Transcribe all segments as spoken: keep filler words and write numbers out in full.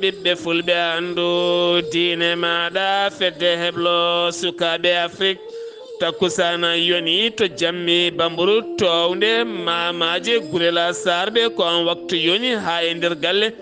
Ɓiɓɓe fulɓe anndu diine maaɗa, fedde heblo sukaaɓe Afrik. Takkusaana yoni to jammi Bamburu, toownde maamaaje Gurela Saarɓe, ko on waktu yoni haa e nder galle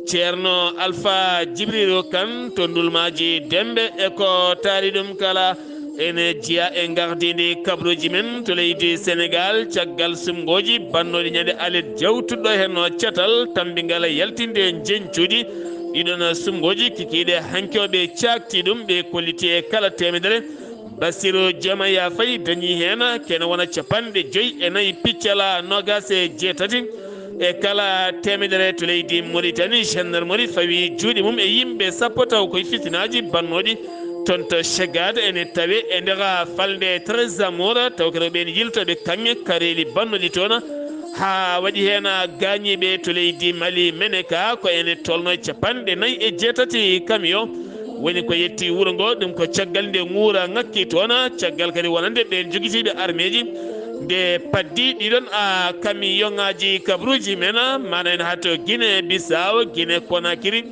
Ceerno Alfa Jibriilu Kan to Ndulmaaji Dembe e ko taari ɗum kala. Ene jeyaa e ngardiindi kabruuji men to leydi Senegaal, caggal suɓngooji bannooɗi ñande alet jawtuɗo heen o catal tammbingal e yaltinde njeñcuuji. Ɗiɗon suɓngooji kikiiɗe hanki o ɓe caakti ɗum, ɓe kolliti e kala teemedere. Bassirou Diomaye Faye dañi heen kene wona capanɗe joyi e nayi piccala noogaas e jeetati. E kala teemedere to leydi Mauritanie, gendarmerie fawi juuɗe mum e yimɓe sappo taw koye fitinaaji bannooɗi toon to Cegade. Ene tawe e nder falnde Treize Amours, taw kadi ko ɓeen yiltooɓe kaŋŋe kareeli bannooɗi toon. Haa waɗi heen gaañiiɓe to leydi Mali, Meneka, ko ene tolno e capanɗe nayi e jeetati camion. Woni ko yetti wuro ngo, ɗum ko caggal nde nguura ŋakki toon, caggal kadi wonande ɓeen jogitiiɓe armeeji. Nde paddi ɗiɗon a camion ŋaaji kabruuji men, mana en haa to Guinée Bissau, Guinée Conakry,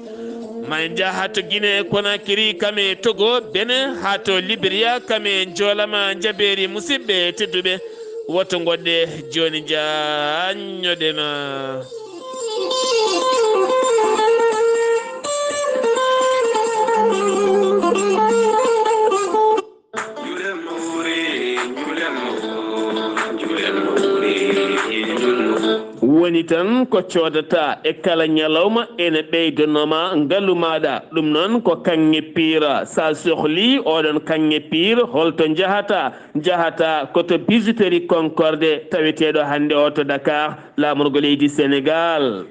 ma en njah haa to Guinée Conakry, kame Togo, Benin, haa to Liberia, kame njoolama njabeeri. Musidɓe tedduɓe, woto ngoɗɗe jooni, njaññoɗen. Woni tan ko coodata e kala ñalawma ene ɓeydanoma ngalu maaɗa. Ɗum noon ko kaŋŋe piira. Sa sohli oɗon kaŋŋe piir, holto njahata? Njahata ko to Bijouterie Concorde, taweteeɗo hannde o to Dakar, laamorgo leydi Senegaal.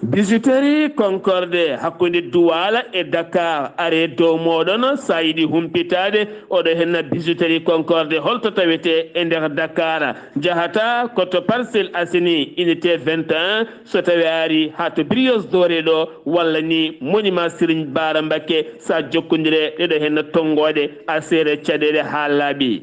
Bijouterie Concorde, hakkunde Douala e Dakar. Are dow moɗon, sa yiɗi humpitaade, oɗo henna Bijouterie Concorde, holto tawete e nder Dakar. Njahata ko to Parcelles Assainies, unité vingt et un, so tawi a ari haa to Brioche Dorée ɗo, walla ni monument Serigne Bara Mbacké, sa jokkondire ɗeɗo henna tonngoɗe, a seere caɗeele haa laaɓi.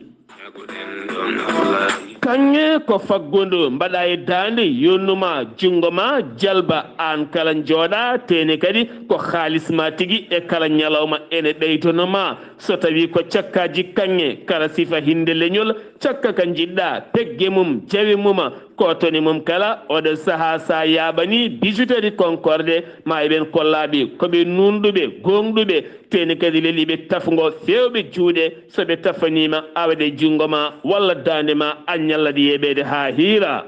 Kaŋŋe ko faggundu, mbaɗa e daande, yonnu ma, junngo ma, jalba, aan kala njooɗa, teene kadi ko haalis ma tigi e kala ñalawma ene ɓeydono ma. So tawi ko cakkaaji kaŋŋe, kala sifa hinnde leñol, cakka ka njiɗɗa, pegge mum, jawe mum, kotone mum kala, oɗo sahaa sa yaaɓani Bijouterie Concorde, ma e ɓen kollaaɓe ko ɓe nuunɗuɓe, gooŋɗuɓe, teene kadi leliiɓe tafngo feewɓe juuɗe. So ɓe tafaniima, a waɗe junngo ma walla daande ma, a ñalla ɗi yeɓeede haa hiira.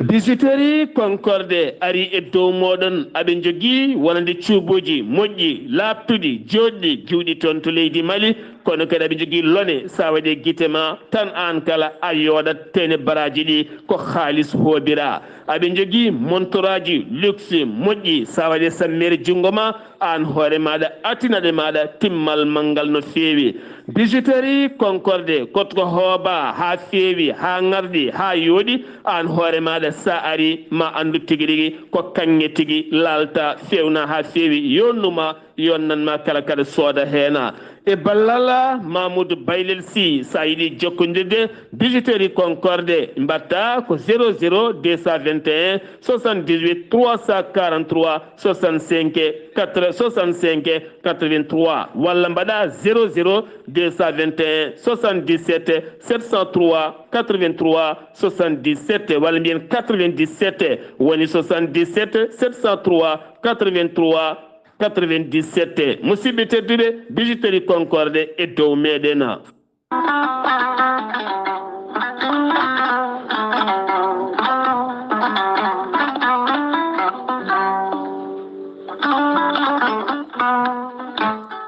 Bijouterie Concorde ari e dow mooɗon. Aɓe njogii wonande cuubuuji moƴƴi, laaɓtuɗi, jooɗɗi, giwɗi toon to leydi Mali, kono kadi aɓe njogii lone. Sa waɗe gite ma tan, aan kala a yooɗat, teene baraaji ɗi ko haalis hoobira. Aɓe njogii montoraaji luxe moƴƴi. Sa waɗe sammeere junngo ma, aan hoore maaɗa, atinaɗe maaɗa, timmal manngal no feewi. Bijouterie Concorde, ko to hooba haa feewi, haa ŋarɗi, haa yooɗi, aan hoore maaɗa, sa ari ma anndu tigi rigi ko kaŋŋe tigi laalta, feewna haa feewi, yonnu ma, yonnan ma kala kaɗa sooda heena. E ballal Mamoudou Baylel Sy, sa yiɗi jokkondirde Bijouterie Concorde, mbatta ko zéro zéro deux cent vingt et un soixante-dix-huit trois cent quarante-trois soixante-cinq quatre, soixante-cinq quatre-vingt-trois, walla mbaɗa zéro zéro deux cent vingt et un soixante-dix-sept sept cent trois quatre-vingt-trois soixante-dix-sept, walla mbiyen quatre-vingt-dix-sept, woni soixante-dix-sept sept cent trois quatre-vingt-trois quatre-vingt-dix-sept. Musidɓe tedduɓe, Bijouterie Concorde e dow meɗen.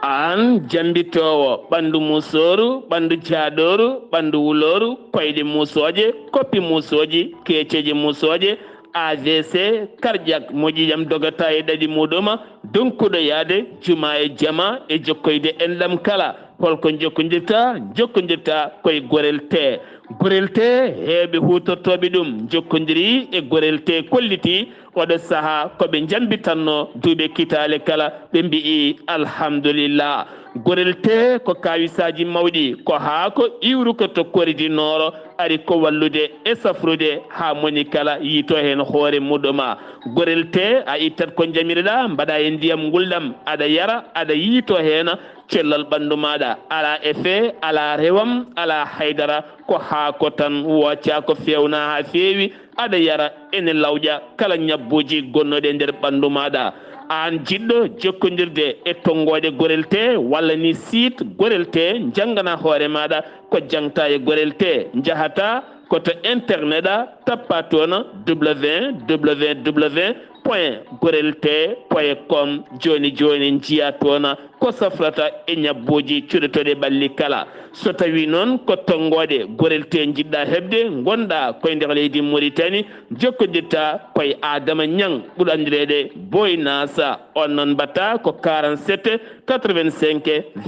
Aan jambitoowo ɓanndu musooru, ɓanndu jaaɗooru, ɓanndu wulooru, koyɗe musooje, koppi musooji, keeceeje musooje, A V C, cardiaque, moƴƴi jam dogata e ɗaɗi muɗum, donkuɗo yaade juma e jama e jokkoyde enɗam kala. Holko jokkondirta? Jokkondirta koye Gorel Tee. Gorel Tee, heewɓe huutortooɓe ɗum jokkondiri e Gorel Tee, kolliti oɗo sahaa ko ɓe njambitanno duuɓe kitaale kala, ɓe mbi'i alhamdulillah. Gorel Tee ko kaawisaaji mawɗi, ko haako iwruko to Kori du Nord, ari ko wallude e safrude haa moni kala yiito heen hoore muɗuma. Gorel tee a ittat ko njamiriɗaa, mbaɗa e ndiyam ngulɗam, aɗa yara, aɗa yiito heen, cellal ɓanndu maaɗa alaa effet, alaa rewam, alaa haydara, ko haako tan, wooca ko feewna haa feewi, aɗa yara, ene lawƴa kala ñabbuuji gonnooɗi e nder ɓanndu maaɗa. Aan jiɗɗo jokkondirde e tonngooɗe Gorel tee walla ni site Gorel tee, janngana hoore maaɗa ko jaŋta e Gorel tee, njahata ko to internet a, tappa toon www point gorel tee point com. Jooni jooni njiya toon ko safrata e ñabbuuji cuɗotooɗi ɓalli kala. So tawii noon ko tonngooɗe Gorel tee njiɗɗa heɓde, ngonɗa koye nder leydi Mauritanie, jokkondirta koye Adama Ñaŋ, ɓurɗo anndireede Boy Nasa. On noon mbaɗta ko quarante-sept quatre-vingt-cinq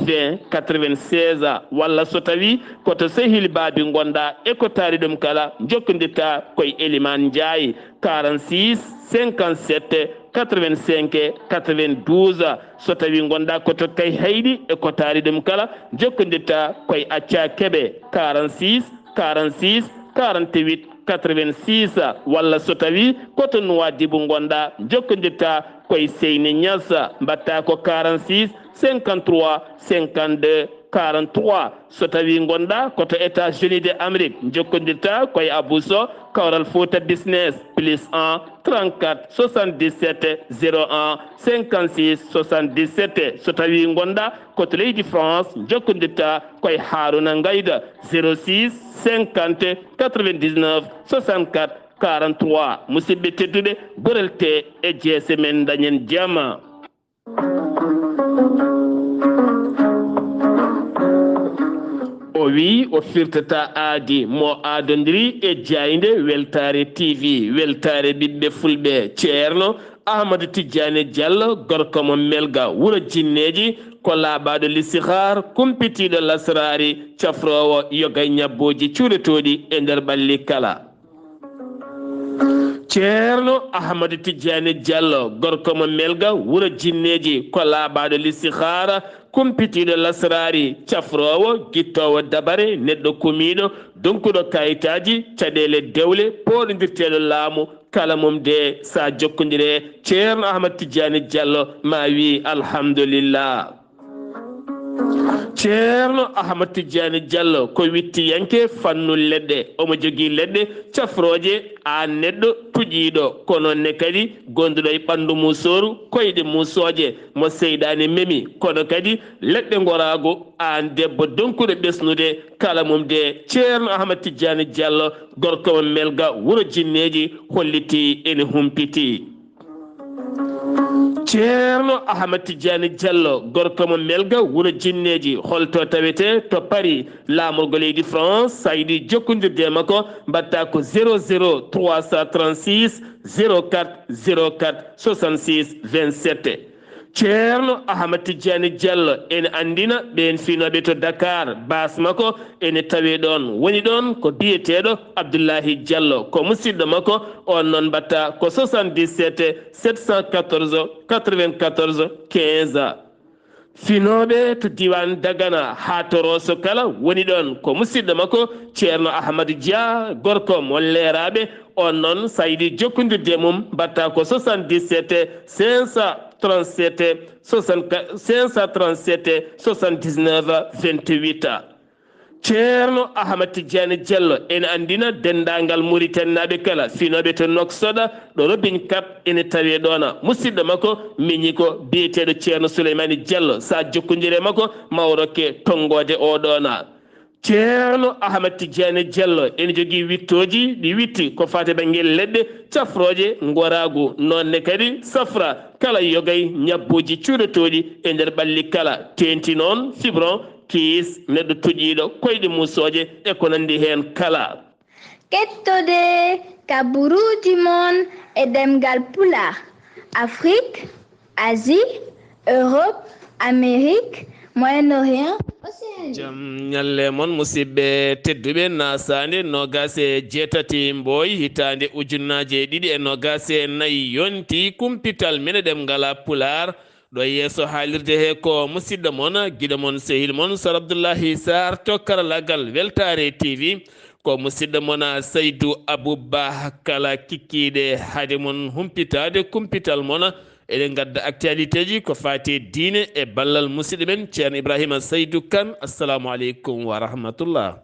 vingt quatre-vingt-seize, walla so tawii ko to Sehil Baabi ngonɗa e ko taari ɗum kala, jokkondirta koye Eliman Njaay, quarante-six cinquante-sept quatre-vingt-cinq quatre-vingt-douze. So tawii ngonɗa ko to Kayhayɗi e ko taari ɗum kala, jokkondirta koye Acca Kebe, quarante-six quarante-six quarante-huit quatre-vingt-six, walla so tawii ko to Nuwaadibu ngonɗa, jokkondirta koye Seyni Ñas, mbaɗta ko quarante-six cinquante-trois cinquante-deux quarante-trois. So tawii ngonɗa ko to États-Unis de Amérique, jokkondirta koye Abou Sow, Kawral Fouta Business, plus un trente-quatre soixante-dix-sept zéro un cinquante-six soixante-dix-sept. So tawii ngonɗa ko to leydi France, jokkondirta koye Haruna Ngayda, zéro six cinquante quatre-vingt-dix-neuf soixante-quatre quarante-trois. Musidɓe tedduɓe, Gorel tee e jeese men, dañen jam. O wi o firtata aadi, mo aadondiri e jaaynde Weltaare T V, Weltaare ɓiɓɓe Fulɓe, Ceerno Ahmadu Tijjaani Jallo, gorko mo Melga, wuro Jinneeji, ko laaɓaaɗo listihar, kumpitiiɗo lasraari, cafroowo yoga e ñabbooji cuurotooɗi e nder ɓalli kala. Ceerno Ahmadu Tijjaani Jallo, gorko mo Melga, wuro Jinneeji, ko laaɓaaɗo listihara, kumpitiiɗo lasraari, cafroowo, gittoowo dabare, neɗɗo kumiiɗo, donkuɗo kayitaaji, caɗeele dewle, pooɗondirteeɗo laamu, kala mum de, sa jokkondire Ceerno Ahmadu Tijjaani Jallo, ma wi alhamdulillah. Ceerno Ahmad Tijjaani Jallo ko wittiyanke fannu leɗɗe. Omo jogii leɗɗe cafrooje, aan neɗɗo tuƴiiɗo, ko noon ne kadi gonduɗo e ɓanndu musooru, koyɗe musooje, mo seyɗaane memi, kono kadi leɗɗe ngoraagu, aan debbo donkuɗo ɓesnude, kala mum de Ceerno Ahmad Tijjaani Jallo, gorko mo Melga, wuro Jinneeji, hollitii ene humpitii. Ceerno Ahmad Tijjaani Jallo, gorko mo Melga, wuro Jinneeji, holto tawetee? To Paris, laamorgo leydi France, sa yiɗi jokkondirde e makko, mbaɗta ko zéro zéro trois cent trente-six zéro quatre zéro quatre soixante-six vingt-sept. Ceerno Ahmad Tijjaani Jallo ene anndina ɓeen finooɓe to Dakar, baas makko ene tawee ɗoon. Woni ɗoon ko biyeteeɗo Abdullahi Jallo, ko musidɗo makko, oon noon mbaɗta ko soixante-dix-sept sept cent quatorze quatre-vingt-quatorze quinze. Finooɓe to diiwaan Dagana haa to Rooso kala woni ɗoon ko musidɗo makko Ceerno Ahmadu Dia, gorko mo Leeraaɓe, oon noon sa yiɗi jokkondirde e mum mbaɗta ko soixante-dix-sept cinq cent trente-sept soixante-quatre, cinq cent trente-sept soixante-dix-neuf vingt-huit. Ceerno Ahmad Tijjaani Jallo ene anndina denndaangal Muritaninaaɓe kala finooɓe to Noksoɗa, ɗo Robin Kap ene tawee ɗoona. Musidɗo makko miñi ko biyeteeɗo Ceerno Suleymaani Jallo. Sa jokkondire e makko, ma o rokke tonngoode o ɗoona. Ceerno Ahmad Tijjaani Jallo ene jogii wittooji, ɗi witti ko faati e bannge leɗɗe cafrooje, ngoraagu, noon ne kadi safra, kala yogay ñabbuuji cuuɗotooɗi e nder ɓalli kala, teeŋti noon fibron, kiis, neɗɗo tuƴiiɗo, koyɗe musooje e ko nanndi heen kala. Kettode kaburuuji mon e ɗemngal Pulaar, Afrik, Asie, Europe, Amérique, Moyen-Orient, Océanie. Jam ñalle mon, musidɓe tedduɓe, naasaande noogaas e jeetati Mbooy, hitaande ujunnaaje ɗiɗi e noogaas e nayi yonti, kumpital men e ɗemngal Pulaar. Ɗo yeeso haalirde he ko musidɗo mon, giɗo mon, sehil mon, Sar Abdullahi Sarr to karallagal Weltaare T V. Ko musidɗo mon Saydu Abuba kala kikkiiɗe hade mon humpitaade kumpital mon. Eɗen ngadda actualité ji ko faati e diine e ballal musidɗo men Ceerno Ibrahima Saydu Kan. Assalamu aleykum wa rahmatullah.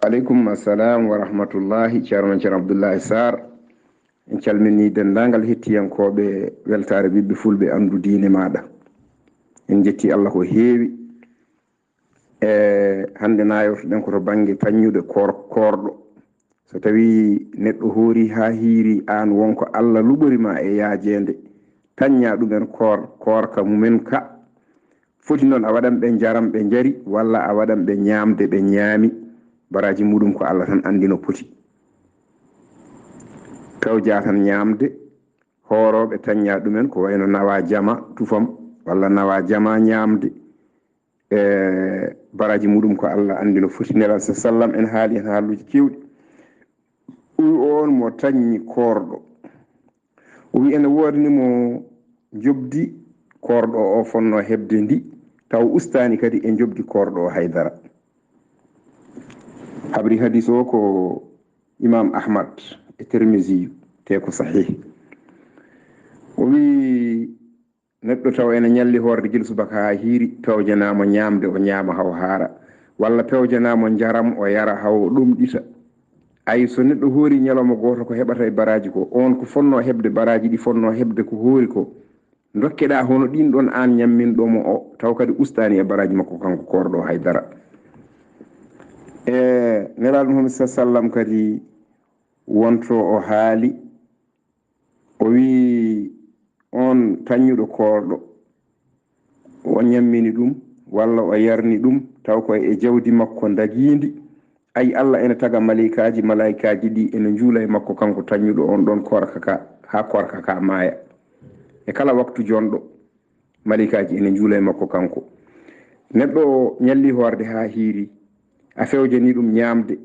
Aleykum assalam wa rahmatullahi, Ceerno men Ceerno Abdullahi Sarr. En calminii denndaangal hettiyankooɓe Weltaare Ɓiɓɓe Fulɓe Anndu Diine Maaɗa. En njettii Allah ko heewi. E hannde naayortoɗen ko to bannge taññude koor-, koorɗo. So tawii neɗɗo hoori haa hiiri, aan won ko Allah luɓori ma e yaajeende, taññaa ɗumen koor-, koorka mumen ka. Foti noon a waɗan ɓe njaram ɓe njari, walla a waɗan ɓe ñaamde ɓe ñaami. Baraaji muɗum ko Allah tan anndi no poti. Pewjaa tan ñaamde, hoorooɓe taññaa ɗumen ko wayno nawaa jama tufam, walla nawaa jama ñaamde. E baraaji muɗum ko Allah anndi no foti. Nelal sa sallam en haali heen haaluuji keewɗi. O wi oon mo taññi koorɗo. O wi ene woodani mo njoɓdi koorɗo o fonnoo heɓde ndi, taw ustaani kadi e njoɓdi koorɗo o hay dara. Habri hadis o ko Imam Ahmad e Tirmisiyu, te ko sahih. O wi neɗɗo taw ene ñalli hoorde gila subaka haa hiiri, pewjanaa mo ñaamde o ñaama haw haara, walla pewjanaa mo njaram o yara haw o ɗomɗita. Ay, so neɗɗo hoori ñalawma gooto ko heɓata e baraaji ko, oon ko fonnoo heɓde baraaji ɗi fonnoo heɓde ko hoori ko, ndokkeɗaa hono ɗiin ɗoon aan ñamminɗo mo o, taw kadi ustaani e baraaji makko kanko koorɗo o hay dara. E Nelaaɗo Muhammad sa sallam kadi wonto o haali, o wi oon taññuɗo koorɗo, o ñammini ɗum walla o yarni ɗum, taw ko e jawdi makko ndagiindi. Ay, Allah ene taga maleykaaji, maleykaaji ɗi ene njuula e makko kanko taññuɗo on ɗon koorka ka, haa koorka ka maaya. E kala waktu jonɗo, maleykaaji ene njuula e makko kanko. Neɗɗo o ñalli hoorde haa hiiri, a fewjani ɗum ñaamde,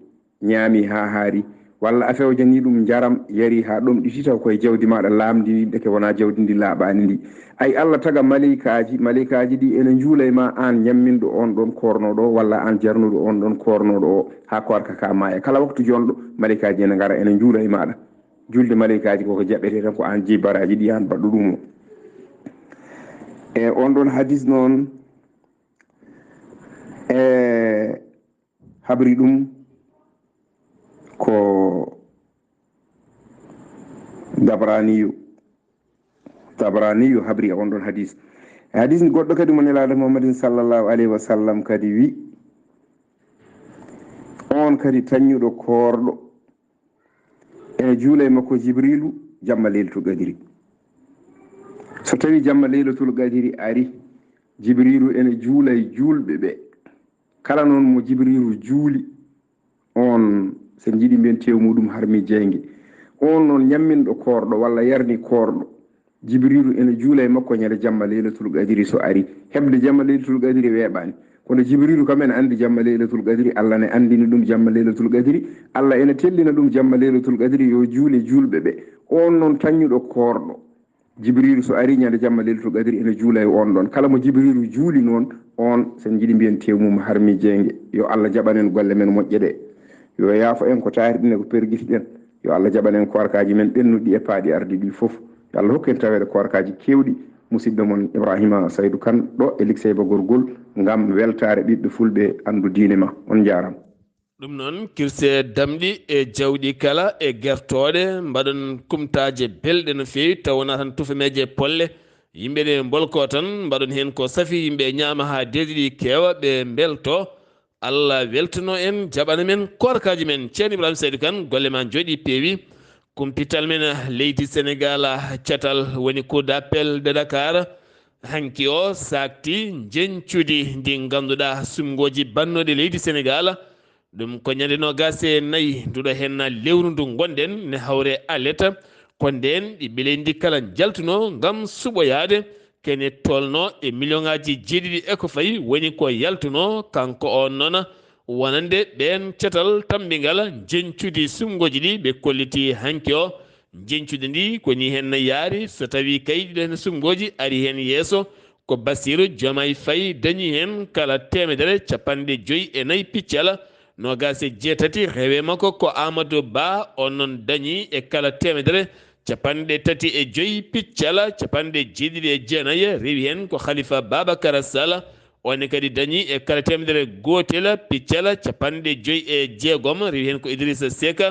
ñaami haa haari, walla a fewjani ɗum njaram, yari haa ɗomɗiti, taw koye jawdi maaɗa laamndi ndi, ndeke wonaa jawdi ndi laaɓaani ndi. Ay, Allah taga maleykaaji, maleykaaji ɗi ene njuula e ma, aan ñamminɗo on ɗon koornooɗo o, walla aan jarnuɗo on ɗon koornooɗo o, haa koorka ka maaya. Kala waktu jonɗo, maleykaaji ene ngara, ene njuula e maaɗa. Julde maleykaaji koko jaɓetee tan, ko aan jeyi baraaji ɗi, aan baɗɗo ɗum o. E on ɗon hadis noon, e habri ɗum ko Dabraniyu. Tabaraniyu habri e on ɗon hadis. E hadis goɗɗo kadi mo Nelaaɗo Muhammadin sallallahu alayhi wa sallam kadi wi, on kadi taññuɗo koorɗo ene juula e makko Jibrilu jamma Laylatul Qadri. So tawi jamma Laylatul Qadri ari, Jibrilu ene juula e juulɓe ɓe. Kala noon mo Jibrilu juuli, on, so en njiɗi mbiyen tew muɗum harmi jeynge. On noon ñamminɗo koorɗo walla yarni koorɗo, Jibrilu ene juula e makko ñande jamma Laylatul Qadri so ari. Heɓde jamma Laylatul Qadri weeɓaani. Kono Jibrilu kam ene anndi jamma Laylatul Qadri, Allah ne anndini ɗum jamma Laylatul Qadri, Allah ene tellina ɗum jamma Laylatul Qadri yo juule juulɓe ɓe. On noon taññuɗo koorɗo, Jibrilu so ari ñande jamma Laylatul Qadri ene juula e on ɗon. Kala mo Jibrilu juuli noon, on, so en njiɗi mbiyen tew mum harmi jeynge. Yo Allah jaɓan en golle men moƴƴe ɗe. Yo yaafo en ko taariɗen e ko pergitiɗen. Yo Allah jaɓan en koorkaaji men ɓennuɗi e paaɗi ardiɗi fof. Yo Allah hokku en taweede koorkaaji keewɗi. Musidɗo mon Ibrahima Saydu Kan ɗo e Likseyba Gorgol ngam weltaare ɓiɓɓe fulɓe anndu diine ma. On njaaraama. Ɗum noon, kirse damɗi e jawɗi kala e gertooɗe, mbaɗon kumtaaje belɗe no feewi, taw wonaa tan tufameeje e polle. Yimɓe ne mbolko tan, mbaɗon heen ko safi, yimɓe ñaama haa deedi ɗi keewa, ɓe mbelto. Allah weltano en, jaɓana men koorkaaji men. Ceerno Ibrahima Saydu Kan, golle ma njooɗi peewi. Kumpital men leydi Senegaal, catal woni Cour d'appel de Dakar. Hanki o saakti njeñcudi ndi ngannduɗaa sumngooji bannooɗi leydi Senegaal. Ɗum ko ñande noogaas e nayi nduɗo heen lewru ndu ngonɗen ne hawre alet. Ko ndeen ɗi ɓe leydi ndi kala njaltunoo ngam suɓoyaade kene tolno e miliyoŋaaji jeeɗiɗi e ko fayi woni ko yaltunoo kanko on noon wonande ɓeen catal tammbingal njeñcudi sumngooji ɗi ɓe kolliti hanki o. Njeñcudi ndi ko ni heen yaari, so tawi kay ɗiɗo heen sumngooji ari heen yeeso, ko Bassirou Diomaye Faye dañi heen kala teemedere capanɗe joyi e nayi piccal, Noogaas e jeetati, rewe makko ko Amadou Ba, on noon dañi e kala teemedere capanɗe tati e joyi piccal capanɗe jeeɗiɗi e jeenayi, rewi heen ko Khalifa Babacar Sall, on ne kadi dañi e kala teemedere gootel piccal capanɗe joyi e jeegom, rewi heen ko Idrissa Seck,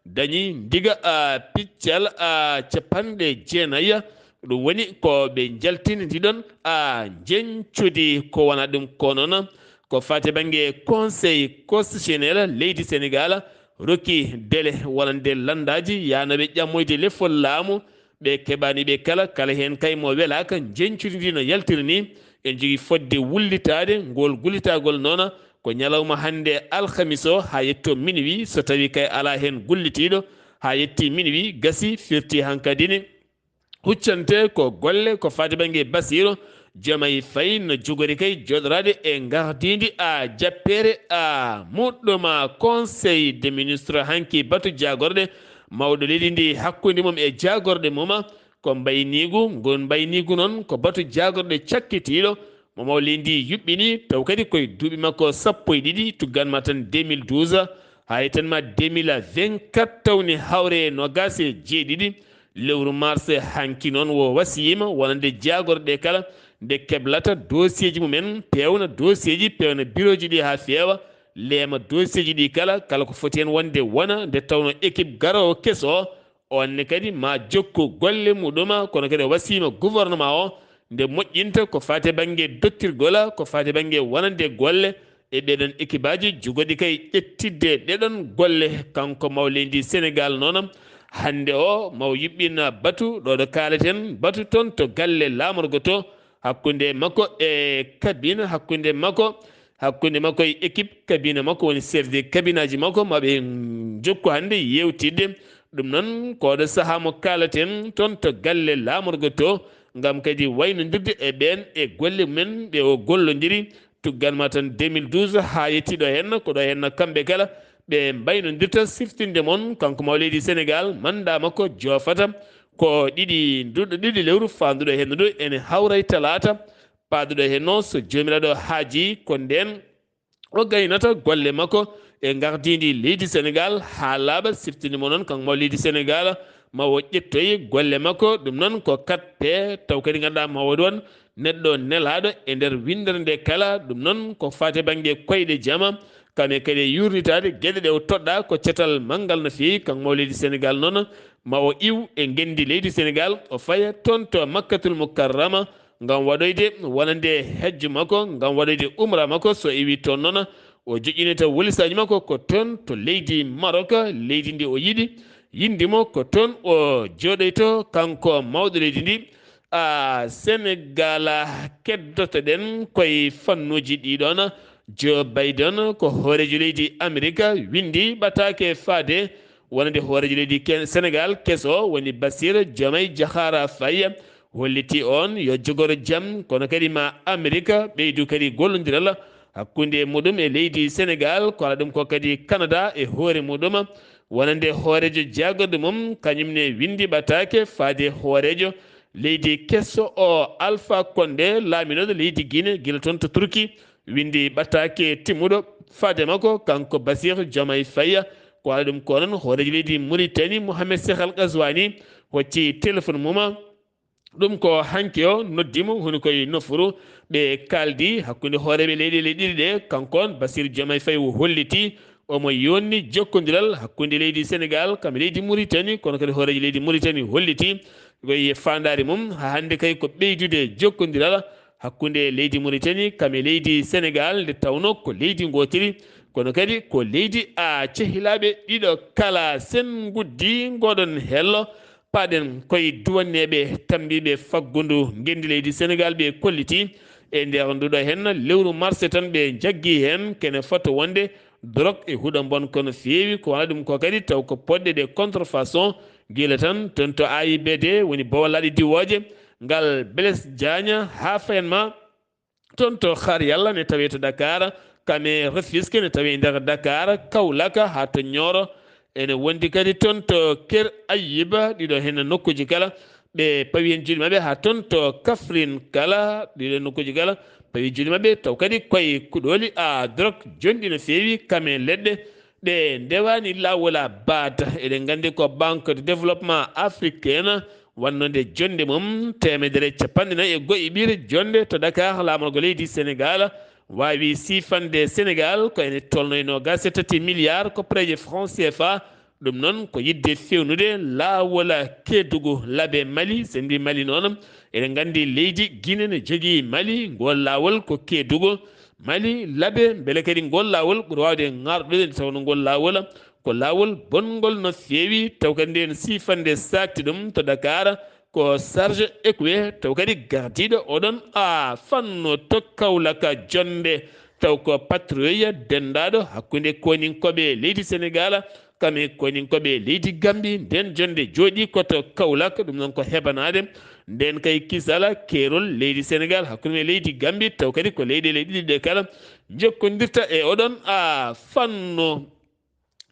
dañi ndiga, a, piccal, a, capanɗe jeenayi. Ɗum woni ko ɓe njaltini ndiɗon, a, njeñcudi. Ko wona ɗum ko noon, ko faati bannge Conseil constitutionnel leydi Sénégal rokki délai wonande lanndaaji yahnooɓe ƴammoyde lefol laamu, ɓe keɓaani ɓe kala, kala heen kay mo welaaka njeñcudi ndi no yaltiri ni, en jogii fodde wullitaade. Ngol gullitagol noon ko ñalawma hannde alhamis o haa yetto minuit, so tawii kay alaa heen gullitiiɗo haa yetti minuit, gasi, firti hankadi ne huccante ko golle ko faati bannge Basiiru Jomaay Fay no jogori kay jooɗoraade e ngardiindi a jappeere a muɗɗuma. Conseil des ministres hanki batu jaagorɗe mawɗo leydi ndi hakkunde mum e jaagorɗe mum ko mbayniigu. Ngun mbayniigu noon ko batu jaagorɗe cakkitiiɗo mo mawlidi yuɓɓini, taw kadi koye duuɓi makko sappo e ɗiɗi, tuggan ma tan deux mille douze, haa yettan ma deux mille vingt-quatre, tawni hawre e noogaas e jeeɗiɗi lewru mars. Hanki noon wo wasiyima wonande jaagorɗe kala nde keblata dossier ji mumen, peewna dossier ji, peewna birooji ɗi haa feewa, leema dossier ji ɗi kala, kala ko foti heen wonde wona, nde tawno équipe garoowo keso o, on ne kadi ma jokku golle muɗuma, kono kadi o wasiyima gouvernement o nde moƴƴinta ko faati bannge dottirgol, ko faati bannge wonande golle e ɓeɗon équipeaji jogorɗi kay ƴettidde ɗeɗon golle. Kanko mawlidi Sénégal noon, hannde o maw yuɓɓina batu ɗo ɗo kaaleten, batu toon to galle laamorgo to, hakkunde makko e kabine, hakkunde makko, hakkunde makko e équipe kabine makko, woni chef de cabineaji makko, maɓe jokku hannde yewtidde. Ɗum noon ko oɗo sahaa mo kaalaten toon to galle laamorgo to, ngam kadi waynondirde e ɓeen e golle mumen ɗe o gollondiri. Tuggan ma tan deux mille douze haa yettiɗo heen, ko ɗo heen kamɓe kala ɓe mbaynondirta siftinde mon. Kanko maw leydi Sénégal, manda makko joofata ko ɗiɗi nduɗo, ɗiɗi lewru faanduɗo heen ɗo ene hawra e talaata, paaduɗo heen noon so joomiraaɗo haaji, ko ndeen o gaynata golle makko e ngardiindi leydi Sénégal haa laaɓa. Siftinde mo noon kanko maw leydi Sénégal, ma o ƴettoye golle makko. Ɗum noon ko quatre P, taw kadi ngannduɗaa ma wood won neɗɗo nelaaɗo e nder winndere nde kala. Ɗum noon ko faati bannge koyɗe jama, kam e kadi e yuurnitaade geɗe ɗe o toɗɗa ko cetal manngal no feewi. Kanko maw leydi Sénégal noon, ma o iw e ngenndi leydi Sénégal, o faya toon to Makkatul Mukarrama, ngam waɗoyde wonande hajju makko, ngam waɗoyde umra makko. So iwi toon noon, o joƴƴinita wolisaaji makko ko toon to leydi Maroc, leydi ndi o yiɗi, yindi mo ko toon o jooɗoyto, kanko mawɗo leydi ndi. A, Sénégal keddotoɗen koye fannuuji ɗi ɗoon. Joe Biden ko hooreejo leydi Amerika winndi ɓataake faade wonande hooreejo leydi Ken-, Sénégal keso woni Bassirou Diomaye Diakhar Faye, holliti on yo jogoro jam, kono kadi ma Amerika ɓeydu kadi gollondiral hakkunde muɗum e leydi Sénégal, ko ala ɗum ko kadi Canada e hoore muɗum, wonande hooreejo jaagorɗo mum, kañum ne winndi ɓataake faade hooreejo leydi keso o, Alpha Condé, laaminooɗo leydi Guinée, gila toon to Turki, winndi ɓataake timmuɗo faade makko, kanko Bassirou Diomaye Faye. Ko ala ɗum ko noon hooreejo leydi Mauritanie, Mohamed Cheikh Al Ghazouani, hocci téléphone mum. Ɗum ko hanki o noddi mo, woni koye nofuru ɓe kaaldi hakkunde hooreeɓe leyɗeele ɗiɗi ɗe. Kanko on, Bassirou Diomaye Faye, o holliti omo yonni jokkondiral hakkunde leydi Sénégal kam e leydi Mauritanie, kono kadi hooreejo leydi Mauritanie holliti koye faandaare mum haa hannde kay ko ɓeydude jokkondiral hakkunde leydi Mauritanie kam e leydi Sénégal, nde tawno ko leydi ngootiri, kono kadi ko leydi a cehilaaɓe ɗiɗo kala. Sen nguddii ngoɗon hello, paaɗen koye duwanneeɓe tammbiiɓe faggundu ngenndi leydi Sénégal, ɓe kolliti e nder nduɗo heen lewru mars tan ɓe njaggi heen kene fota wonde drogue e huɗo mbon kono feewi, ko wona ɗum ko kadi taw ko poɗɗe ɗe contrefaçon, gila tan toon to A I B D, woni bowal laaɗe diwooje, ngal Blaise Diagne haa fayan ma toon to Xaar Yalla ne tawee to Dakar, kam e Rufisque ne tawee nder Dakar, Kaolack haa to Nioro, ene wondi kadi toon to Ker Ayiba, ɗiɗo heen nokkuuji kala ɓe pawi heen juuɗe maɓɓe haa toon to Kafrin kala, ɗiɗo nokkuuji kala, pawi juuɗe maɓɓe, taw kadi koye kuɗooli a drok jonɗi no feewi, kame leɗɗe, ɗe ndewaani laawol a baata. Eɗen nganndi ko Banque de Développement Africaine wannode jonde mum teemedere e capanɗe nayi e go'o ɓiire jonde to Dakar, laamorgo leydi Senegal, waawi siifande Senegal ko ene tolno e noogaas e tati milliard koppareeje franc C F A. Ɗum noon ko yiɗde fewnude laawol Kedugu Labe Mali. So en mbii Mali noon, eɗen nganndi leydi Guinée ne jogii Mali, ngool laawol ko Kedugu. Mali, Labe, mbele kadi ngool laawol ɓuri waawde ŋarɗude, nde tawnoo ngool laawol ko laawol bonngol no feewi, taw kadi ndeen siifande saakti ɗum to Dakar ko Serge Ekwe, taw kadi gardiiɗo oɗon a fannu to Kaolack jonde, taw ko patrouille denndaaɗo hakkunde koninkooɓe leydi Senegal, kam e koninkooɓe leydi Gambi. Ndeen jonde jooɗii ko to Kaolack, ɗum noon ko heɓanaade. Ndeen kay kisal keerol leydi Senegal hakkunde e leydi Gambi, taw kadi ko leyɗeele ɗiɗi ɗe kala njokkondirta e oɗon a fannu.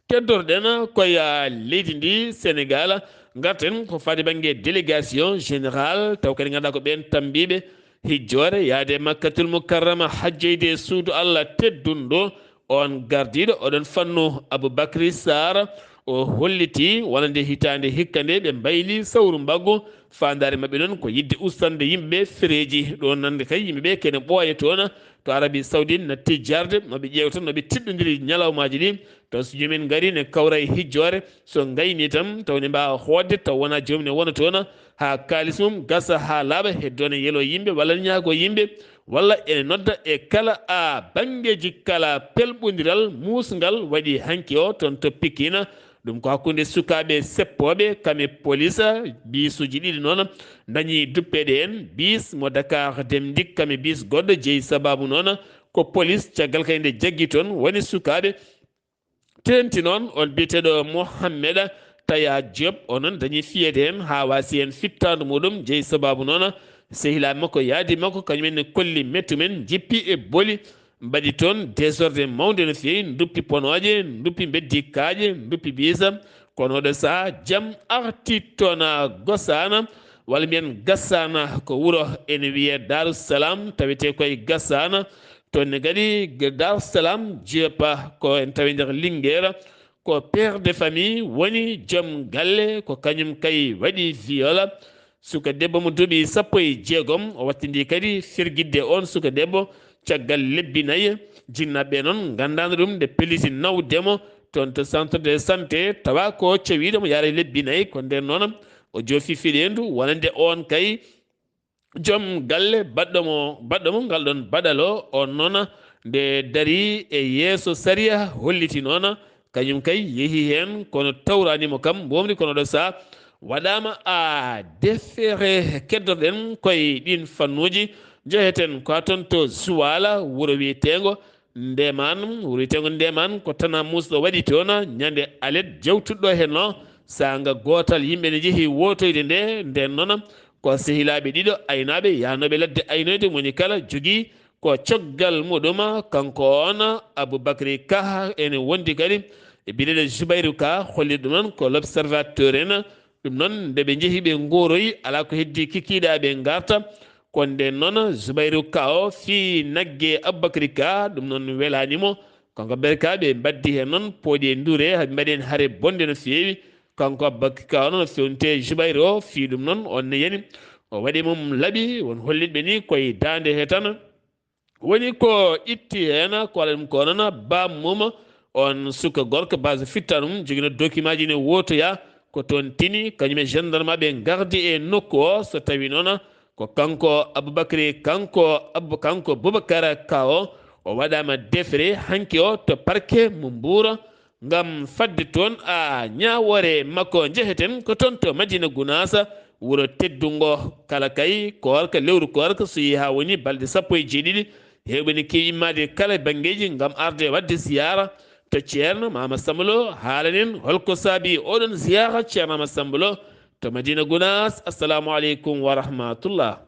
Keddorɗen koye leydi ndi Senegal, ngarten ko faade bannge délégation générale, taw kadi ngannduɗaa ko ɓeen tambiiɓe hijjoore yahde Makkatul Mukarrama, hajjoyde suudu Allah teddundu. On gardiiɗo oɗon fannu, Aboubacry Sarr, o hollitii wonande hitaande hikka nde ɓe mbayli sawru mbaggu. Faandaare maɓɓe noon ko yiɗde ustannde yimɓe ɓe fereeji. Ɗo nande kay yimɓe ɓe kene ɓooya toon to Arabie Saoudite, natti jarde, no ɓe ƴeewa toon, no ɓe tiɗɗondiri ñalawmaaji ɗi. Taw so joomum en ngari ne kawra e hijjoore, so ngayni tan, taw ne mbaawa hootde, taw wonaa joomum ne wona toon, haa kaalis mum gasa haa laaɓa, heddo ne yelo yimɓe, walla ne ñaago yimɓe, walla ene nodda e kala a banngeeji kala pelɓondiral muusngal waɗi hanki o toon to Pikine. Ɗum ko hakkunde sukaaɓe seppooɓe, kam e polis, biisuuji ɗiɗi noon ndañi duppeede heen, biis mo Dakar Dem Dikk, kam e biis goɗɗo jeyi. Sabaabu noon ko polis, caggal kay nde jaggi toon, woni sukaaɓe teeŋti noon, on biyeteeɗo Mohammeda Taya Diop, o noon dañi fiyeede heen haa waasi heen fittaandu muɗum. Jeyi sabaabu noon sehilaaɓe makko, yaadi makko, kañum en ne kolli mettu men, njippi e boli, mbaɗi toon désordre mawnde no feewi, nduppi ponooje, nduppi mbeddi kaaƴe, nduppi biisa. Kono oɗo sahaa jam arti toon Gosaana, walla mbiyen Gasaana, ko wuro ene wiyee Daaru Salaam, tawetee koye Gasaana. Toon ne kadi Dar Salam Jeepa ko en tawi nder Linguère, ko père de famille, woni joom galle, ko kañum kay waɗi viol. Suka debbo mo duuɓi sappo e jeegom, o wattindi kadi firgidde on suka debbo caggal lebbi nayi. Jinnaaɓe noon nganndaano ɗum, nde pelliti nawde mo toon to centre de santé, tawa ko cawiiɗo mo yaara lebbi nayi. Ko nden noon o joofi fiɗeendu wonande on kay joom galle baɗɗo mo, baɗɗo mo ngal ɗon baɗal o, on noon nde darii e yeeso sariya, holliti noon kañum kay yehi heen, kono tawraani mo kam mbomri. Kono ɗo saha waɗaama a defere. Keddorɗen koye ɗiin fannuuji, njeheten ko haa toon to Zuwaala, wuro wiyeteengo Ndeemaan, wuro wiyeteengo Ndeemaan, ko Tana Muusɗo waɗi toon ñande alet jawtuɗo heen o. Saanga gootal yimɓe ne njehi wootoyde nde, ndeen noon ko sehilaaɓe ɗiɗo aynaaɓe yahnooɓe ladde aynoyde, mo woni kala jogii ko coggal muɗum. Kanko on Aboubacry Kah ene wondi kadi e biyeteeɗo Zoubayrou Ka, holli ɗum noon ko L'Observateur en. Ɗum noon, nde ɓe njehi ɓe ngooroyi, alaa ko heddii kikiiɗe ɓe ngarta. Ko ndeen noon Zoubayrou Ka o fii nagge Aboubacry Ka, ɗum noon welaani mo. Kanko Aboubacry Ka ɓe mbaddi heen noon pooɗi e ndure, haa ɓe mbaɗi heen hare bonde no feewi. Kanko Aboubacry Ka o noon o fewnitee Zoubayrou o, fii ɗum noon on ne yani. O waɗi mum laɓi, won hollitɓe ni koye daande he tan. Woni ko itti heen, ko waɗa ɗum ko noon, baammum, on suka gorko, base fittaandu mum, jogino dokimaaji ne wootoya, ko toon tini, kañum e gendarme ɓe ngardi e nokku o, so tawi noon, ko kanko Aboubacry, kanko Abou-, kanko Boubacar Ka o, o waɗaama defere hanki o to parquet mo Mbuur, ngam fadde toon a ñaawoore makko. Njeheten ko toon to Madina Gunaas, wuro teddungo. Kala kay koorka, lewru koorka, so yehi haa woni balɗe sappo e jeeɗiɗi, heewɓe ne keewi immaade kala banngeeji ngam arde waɗde siyaara to Ceerno Maama Samba Lo. Haalanen holko saabi oɗon siyaara Ceerno Maama Samba Lo to Madina Gunaas. Assalamu aleykum wa rahmatullah.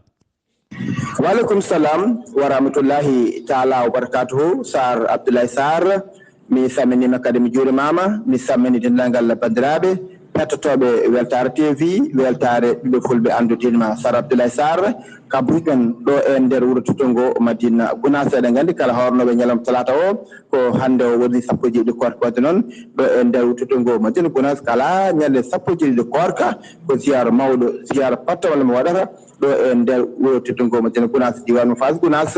Waaleykum salam wa rahmatullahi taala wa barakatuhu. Sar Abdoulaye Sarr, mi salminiima kadi, mi juurimaama, mi salmini denndaangal banndiraaɓe. hettotooɓe Weltaare T V, Weltaare Ɓiɓɓe Fulɓe Anndu Diine ma, Sar Abdoulaye Sarr, kabruuji men ɗo e nder wuro Tottungo Madina Gunaas. Eɗen nganndi kala hoornooɓe ñalawma talaata o, ko hannde o woni sappo e jeeɗiɗi koorka. Waɗde noon, ɗo e nder wuro Tottungo Madina Gunaas, kala ñande sappo e jeeɗiɗi koorka, ko ziyaara mawɗo, ziyaara pattamol mo waɗata ɗo e nder wuro Tottungo Madina Gunaas, diiwaan mo Faas Gunaas,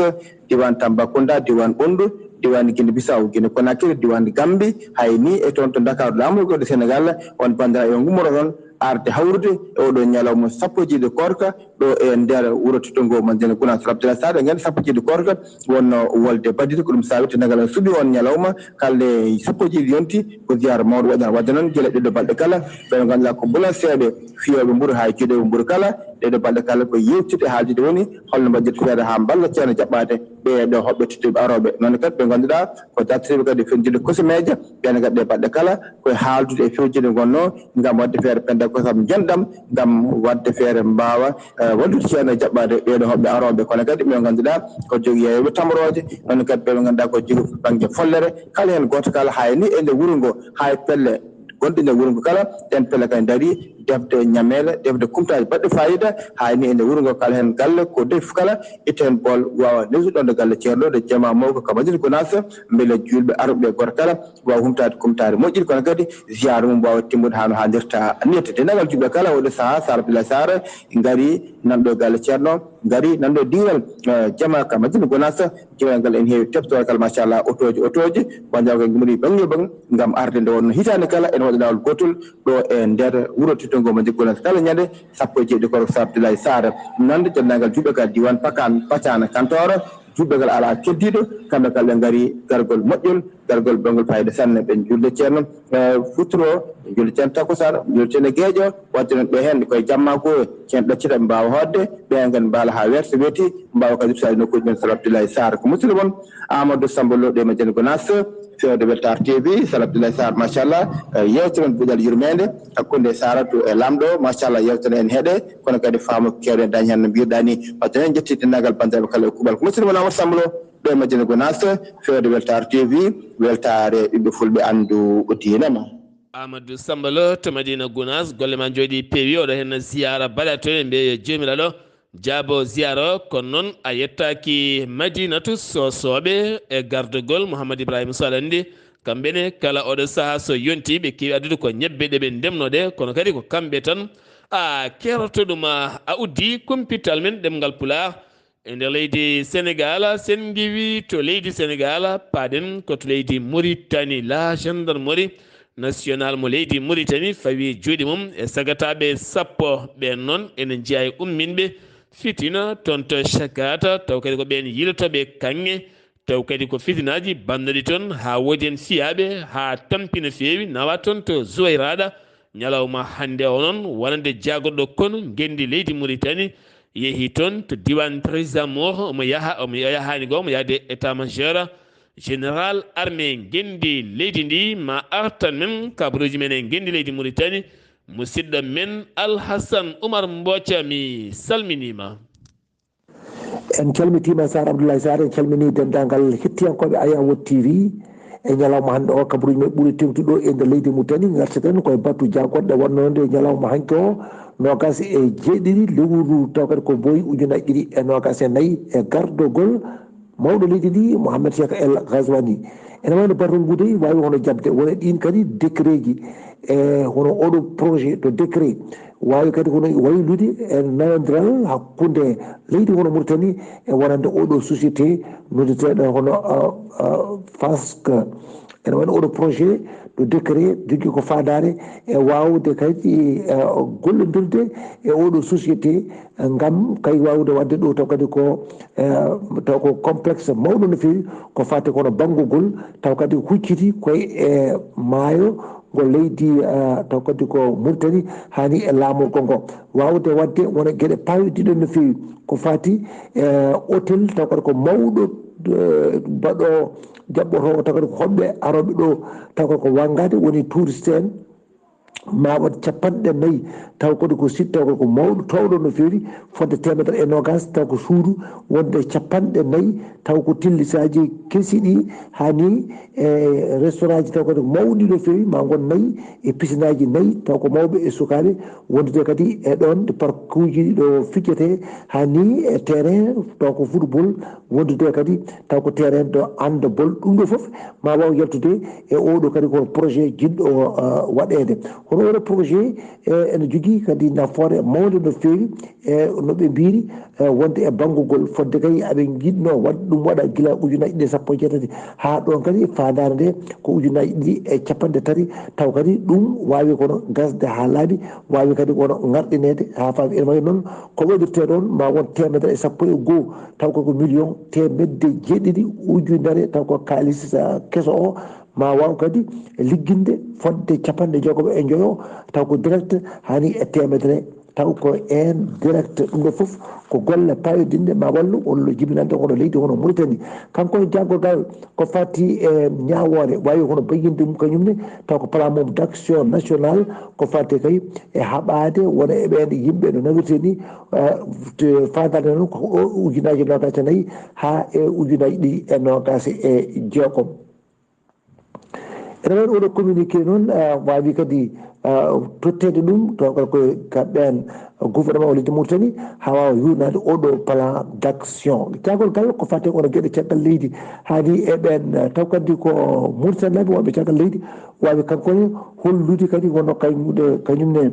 diiwaan Tambacounda, diiwaan Ɓunndu, diiwaan Guinée Bissau, Guinée Conakry, diiwaan Gambie, hay ni e toon to Dakar, laamorgo de Sénégal, on banndiraaɓe ngummoro toon arde hawrude e oɗo ñalawma sappo e jeeɗiɗi koorka ɗo e nder wuro Tottungo Madina Gunaas. Rabtila Saare, ngen sappo e jeeɗiɗi koorka wonno wolde badide, ko ɗum saabi tenagal suɓi on ñalawma, kalde sappo e jeeɗiɗi yonti ko ziyaara mawɗo waɗan. Waɗde noon, gila ɗiɗo balɗe kala, ɓe ngannduɗaa ko bulanseeɓe, fiyooɓe mburu haa e juuɗeeɓe mburu kala, ɗeɗo balɗe kala ko yewtide haaldude woni holno mbaɗirta feere haa mballa ceerno jaɓɓaade ɓee ɗo hoɓɓe tedduɓe arooɓe. Noon kadi ɓe ngannduɗaa ko dartiriiɓe kadi fewjidde kosumeeje, ɓeen kadi ɗe baɗɗe kala koye haaldude e fewjidde ngonno ngam waɗde feere penda kosam njanɗam ngam waɗde feere mbaawa, eh, wallude ceerno jaɓɓaade ɓee ɗo hoɓɓe arooɓe. Kono kadi ɓe ngannduɗaa ko jogii yeeyooɓe tamrooje, noon kadi ɓe ngannduɗaa ko jogii bannge follere, kala heen gooto kala haa e ni e nde wuro ngo, haa e pelle gonɗi nder wuro ngo kala, ɗeen pelle kadi ndarii defde ñameele, defde kumtaaji baɗɗe faayiida, haa e ni e nder wuro ngo kala heen galle ko defi kala, itta heen bool waawa newtude ɗoon ɗo galle ceerno ɗo, jamaa mawko ka Madina Gunaas, mbele juulɓe arɓe ɓe gooto kala waawa humtaade kumtaari moƴƴiri, kono kadi ziyaara mum waawa timmude haa no haanirta. Niyete denndaangal juulɓe kala, oɗo sahaa, Sar Abdoulaye Sarr ngarii nan ɗo e galle ceerno, ngarii nan ɗo e diiwal, eh, jamaa ka Madina Gunaas, diiwal ngal ene heewi teftoore kala, machallah, otooji, otooji, banndiraaɓe ngummori bannge bannge, ngam arde nde wonno hitaande kala ene waɗa laawol gootol ɗo e nder wuro Tottungo Madina Gunaas kala ñande sappo e jeeɗiɗi koorka, Sar Abdoulaye Sarr. Nande denndaangal juulɓe ka diiwaan Pakaan, Pacaana, Kantooro, juulɓe kala alaa keddiiɗo, kamɓe kala ɓe ngarii gargol moƴƴol, gargol bonngol faayiida sanne. Ɓe njuulde ceerno, eh, futuro, ɓe njuulde ceerno takkusaan, ɓe njuulde ceerno geeƴo, waɗde noon ɓe heen koye jamma ko heen ɗaccata ɓe mbaawa hootde, ɓe heen kadi mbaala haa weeto so weeti, mbaawa kadi ruttaade nokkuuji men. Sar Abdoulaye Sarr, ko musidɗo mon Amadou Samba Lo ɗo e Madina Gunaas, fewde Weltaare T V, Sar Abdoulaye Sarr, machallah, eh, yeewtere men Buuɗal Yurmeende, hakkunde Saratu e Laamɗo, machallah, yeewtere en heɗe, kono kadi faamo keewɗen dañ heen no mbiirɗaa ni. Waɗde noon, en njetti denndaangal banndiraaɓe kala e kuuɓal. Ko musidɗo mon Amadou Samba Lo ɗo e Madina Gunaas, fewde Weltaare T V, Weltaare Ɓiɓɓe Fulɓe Anndu Diine ma. Amadou Samba Lo to Madina Gunaas, golle ma njooɗii peewi, oɗo heen ziyaara baɗa toon, en mbiya yo Joomiraaɗo jaabo ziyaara o, kono noon a yettaaki Madinatu Soosooɓe e gardagol Mouhamadou Ibrahima Sow, aɗa anndi, kamɓe ne kala oɗo sahaa so yontii ɓe keewi addude ko ñebbe ɗe ɓe ndemnoo ɗe, kono kadi ko kamɓe tan a keroto ɗum, a, a uddi kumpital men ɗemngal Pulaar, e nder leydi Senegaal, sen ngiwi to leydi Senegaal, paaɗen ko to leydi Muritani. La gendarmerie nationale mo leydi Muritani fawi juuɗe mum e sagataaɓe sappo. Ɓeen noon ene njeyaa e umminɓe fitina toon to Cakata, taw kadi ko ɓeen yilotooɓe kaŋŋe, taw kadi ko fitinaaji banndooɗi toon, haa woodi heen fiyaaɓe, haa tampi no feewi, nawa toon to Zuwayraɗa. Ñalawma hannde o noon, wonande jaagorɗo konu ngenndi leydi Muritani, yehi toon to diiwaan Trésor, omo yaha, omo yahaani goo, omo yahde état major général armée ngenndi leydi ndi, ma artan men kabaruuji men e ngenndi leydi Muritani, musidɗo men Alhasan Umar Mbooca, mi salminiima. En calmitiima Sar Abdoulaye Sarr, en calminii denndaangal hettiyankooɓe Ayawod T V. E ñalawma hannde o, kabaruuji men ɓuri teeŋtude ɗo e nder leydi Mauritanie, ngartaten koye batu jaagorɗe wonnoo nde ñalawma hanki o, noogaas e jeeɗiɗi lewru taw kadi ko boyi ujunaaji ɗiɗi e noogaas e nayi e gardogol mawɗo leydi ndi, Mohamed Cheikh El Ghazouani. Ene wayno batu ngu dey waawi hono jaɓde, wona ɗiin kadi décret ji, e hono oɗo projet de décret waawi kadi hono waylude e nanondiral hakkunde leydi hono Mauritanie e wonande oɗo société noddeteeɗo hono, ah, ah, FASC. Ene wayno oɗo projet de décret jogii ko faandaare e waawde kadi, ah, gollondirde e oɗo société ngam kay waawde waɗde ɗo taw kadi ko, eh, taw ko complexe mawɗo no feewi ko faati kono banngugol taw kadi hucciti koye e maayo ngo leydi, eh, taw kadi ko Mauritanie haani e laamorgo ngo. Waawde waɗde wona geɗe paawidiɗe no feewi ko faati, eh, hôtel taw kadi ko mawɗo, eh, baɗo jaɓɓotoowo taw kadi ko hoɓɓe arooɓe ɗo taw kadi ko wanngaade woni touriste en. ma waɗ capanɗe nayi, taw kadi ko sit, taw ko mawɗo, towɗo no feewi, fodde teemedere e noogaas, taw ko suudu wonde capanɗe nayi, taw ko tillisaaji kesi ɗi, haa ni e restaurantji, taw kadi ko mawɗi no feewi, ma ngon nayi e pisinaaji nayi, taw ko mawɓe e sukaaɓe, wondude kadi e ɗoon parkuuji ɗo fijjete, haa ni e terrain, taw ko football, wondude kadi taw ko terrain de handball. Ɗum ɗo fof ma waaw yaltude e oɗo kadi ko projet jiɗɗo, uh, waɗeede. Kono oɗo projet, e, ene jogii kadi nafoore mawnde no feewi, e, no ɓe mbiri, e, wonde e banngugol fodde kay aɓe njiɗno waɗ-, ɗum waɗa gila ujunaaji ɗiɗi e sappo e jeetati haa ɗoon kadi faandaare nde ko ujunaaji ɗiɗi e capanɗe tati, taw kadi ɗum waawi kono gasde haa laaɓi, waawi kadi kono ŋarɗineede haa faabi. Ene wayi noon ko waɗirtee ɗoon ma won teemedere e sappo e goo, taw ko, ko million teemedde jeeɗiɗi ujunere, taw ko kaalis, ah, keso o, ma waaw kadi ligginde fodde capanɗe jeegoɓe e njoyo, taw ko direct, haa ni e teemedere, taw ko en direct. Ɗum ɗo fof ko golle payodinɗe ma wallu wonlo jibinande hono leydi hono Mauritanie. Kanko e jaggogal ko fati e ñaawoore, waawi hono bayyinde mum kañum ne, taw ko plan mum d'action national ko fati kay e haɓaade wona e ɓeen yimɓe no nawirte ni, eh, te faandaare noon ko o ujunaaji noogaas e nayi haa e ujunaaji ɗiɗi e noogaas e jeegom. Ene waɗi oɗo communiqué noon, ah, waawi kadi, ah, totteede ɗum, to ko, ko ka ɓeen gouvernement o leydi Mauritanie, haa waawa yuurnaade oɗo plan d'action. Jaagol gal ko fate kono geɗe caggal leydi, haa ni e ɓeen, ah, taw kadi ko Mauritanie naaɓe wonɓe caggal leydi, waawi kanko ne hollude kadi wonno kañum, kañum ne,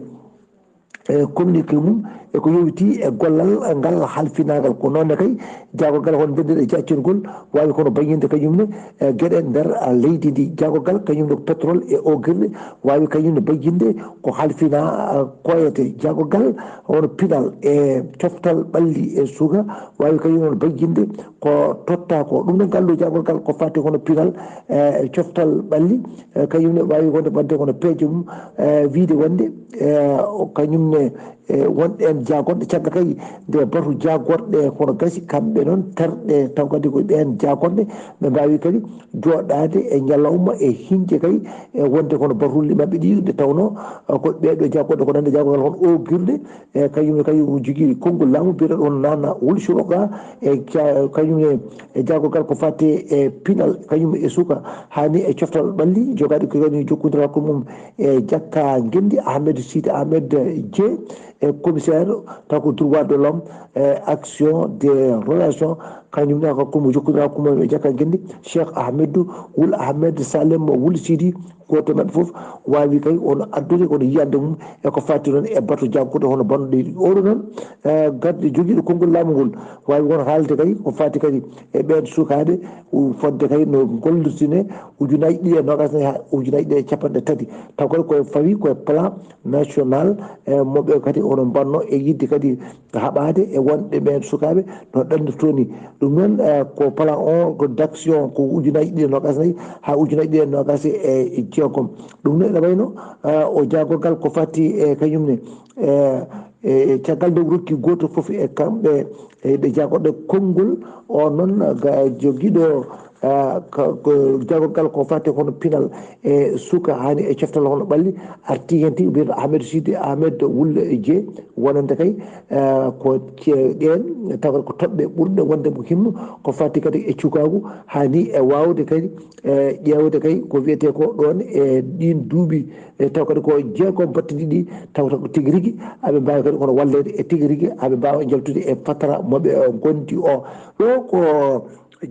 e communiqué mum e ko yowiti e gollal ngal halfinaagal. Ko noon ne kay, jaagorgal hono mbiyetee e jaccingol waawi kono bayyinde kañum ne, e geɗe nder, a, leydi ndi. Jaagorgal kañum ne ko pétrole e ogirɗe waawi kañum ne bayyinde ko halfinaa, a, koyete. Jaagorgal hono pinal e coftal ɓalli e suka waawi kañum ne bayyinde ko totta ko. Ɗum ne ngallu jaagorgal ko fati kono pinal, e coftal ɓalli, e kañum ne waawi wonde wadde kono peeje mum, e wiide wonde, e, o kañum ne, e, won ɗeen jaagonɗe caggal kay nde batu jaagorɗe kono gasi kamɓe noon terɗe taw kadi ko ɓeen jaagonɗe ɓe mbaawi kadi jooɗaade e ñalawma e hiñƴe kay, e wonde kono batuuji maɓɓe ɗi nde tawnoo, e, ko ɓee ɗoo jaagonɗe ko nande jaagongal hono ogirɗe, e kañum ne kañum jogii konngol laamu biyeteeɗo on Nana Wul Suroka, e ja-, kañum ne e jaagongal ko fati e pinal kañum e suka haa ni e coftal ɓalli jogaaɗi ko kañum jokkondiral ko mum e jakka ngenndi Ahmed Sidi Ahmed Dieng, e commissaire taw ko droit de l'homme, e action des relations, kañum ne ko mo jokkondiral ko mum e jakka ngenndi Cheikh Ahmedou Wul Ahmed Salem Wul Sidi. Gooto e maɓɓe fof waawi kay hono addude kono yiyannde mum e ko fati noon e batu jaggude hono bannuɗo ɗi. Oɗo noon, eh, garde jogiiɗo konngol laamu ngol waawi won haalde kay ko fati kadi e ɓeen sukaaɓe, u-, fodde kay no ngollirtine ujunaaji ɗiɗi e noogaas nayi haa ujunaaji ɗiɗi e capanɗe tati. Taw kadi koye fawi koye plan national, eh, mo ɓe kadi hono mbanno e yiɗde kadi haɓaade e wonɓe ɓeen sukaaɓe no ɗanndirtoo ni. Ɗum noon, eh, ko plan o ko d'action ko ujunaaji ɗiɗi e noogaas nayi haa ujunaaji ɗiɗi e noogaas e jeegom. Ɗum noon ene wayno, eh, o jaagorgal ko fati e kañum ne, eh, e caggal nde o rokki gooto fof e kamɓe e ɗe jaagorɗe konngol o noon ga jogiiɗo, eh, ka-, ko jaagorgal ko fati hono pinal e suka haa ni e coftal hono ɓalli arti heen tigi biyeteeɗo Ahmed Sidi Ahmed Wul Dieng. Wonande kay, eh, ko ce-, ɗeen tawata ko toɓɓe ɓurɗe wonde mo himno ko fati kadi e cukaagu haa ni e waawde kadi, eh, ƴeewde kay ko wiyetee ko ɗoon e ɗiin duuɓi, e taw kadi ko jeegom battane ɗiɗi tawata ko tigi rigi aɓe mbaawi kadi kono walleede e tigi rigi aɓe mbaawa jaltude e fatara mo ɓe, eh, ngondi o. Ɗo ko